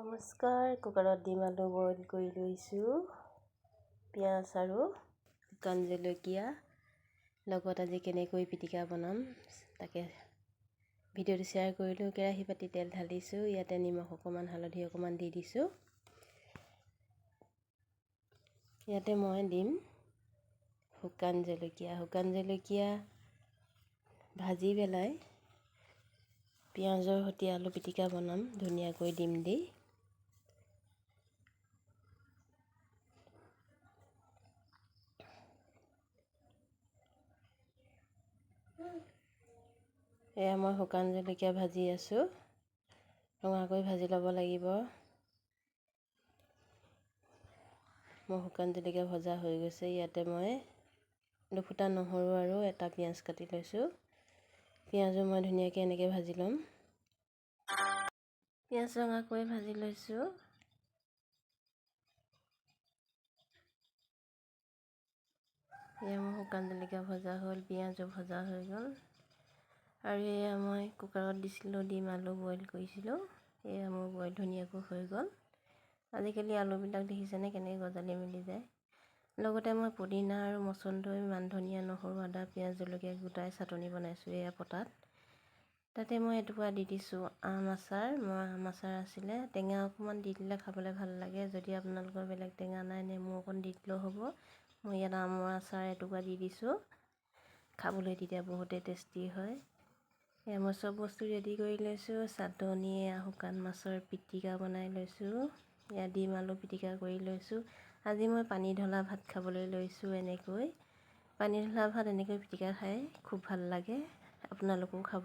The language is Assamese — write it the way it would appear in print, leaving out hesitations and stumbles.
নমস্কাৰ। কুকাৰত ডিম আলু বইল কৰি লৈছোঁ, পিঁয়াজ আৰু শুকান জলকীয়া লগত। আজি কেনেকৈ পিটিকা বনাম তাকে ভিডিঅ'টো শ্বেয়াৰ কৰিলোঁ। কেৰাহী পাতি তেল ঢালিছোঁ, ইয়াতে নিমখ অকণমান, হালধি অকণমান দি দিছোঁ। ইয়াতে মই দিম শুকান জলকীয়া। শুকান জলকীয়া ভাজি পেলাই পিঁয়াজৰ সৈতে আলু পিটিকা বনাম ধুনীয়াকৈ ডিম দি। এয়া মই শুকান জলকীয়া ভাজি আছোঁ, ৰঙাকৈ ভাজি ল'ব লাগিব। মোৰ শুকান জলকীয়া ভজা হৈ গৈছে। ইয়াতে মই দুফুটা নহৰু আৰু এটা পিঁয়াজ কাটি লৈছোঁ। পিঁয়াজো মই ধুনীয়াকৈ এনেকৈ ভাজি ল'ম। পিঁয়াজ ৰঙাকৈ ভাজি লৈছোঁ। এয়া মোৰ শুকান জলকীয়া ভজা হ'ল, পিঁয়াজো ভজা হৈ গ'ল। আৰু এয়া মই কুকাৰত দিছিলোঁ ডিম আলু বইল কৰিছিলোঁ। এয়া মোৰ বইল ধুনীয়াকৈ হৈ গ'ল। আজিকালি আলুবিলাক দেখিছেনে কেনেকৈ গজালি মেলি যায়। লগতে মই পদিনা আৰু মচন্দৈ, মান ধনিয়া, নহৰু, আদা, পিঁয়াজ, জলকীয়া গোটাই চাটনি বনাইছোঁ এয়া পটাত। তাতে মই এটুকুৰা দি দিছোঁ আম আচাৰ। মই আম আচাৰ আছিলে, টেঙা অকণমান দি দিলে খাবলৈ ভাল লাগে। যদি আপোনালোকৰ বেলেগ টেঙা নাই, নেমু অকণ দি দিলেও হ'ব। মই ইয়াত আমৰ আচাৰ এটুকুৰা দি দিছোঁ, খাবলৈ তেতিয়া বহুতেই টেষ্টি হয়। এয়া মই চব বস্তু ৰেডি কৰি লৈছোঁ। চাটনি, শুকান মাছৰ পিটিকা বনাই লৈছোঁ, এয়া ডিম আলু পিটিকা কৰি লৈছোঁ। আজি মই পানী ঢলা ভাত খাবলৈ লৈছোঁ। এনেকৈ পানী ঢলা ভাত এনেকৈ পিটিকা খাই খুব ভাল লাগে, আপোনালোকেও খাব।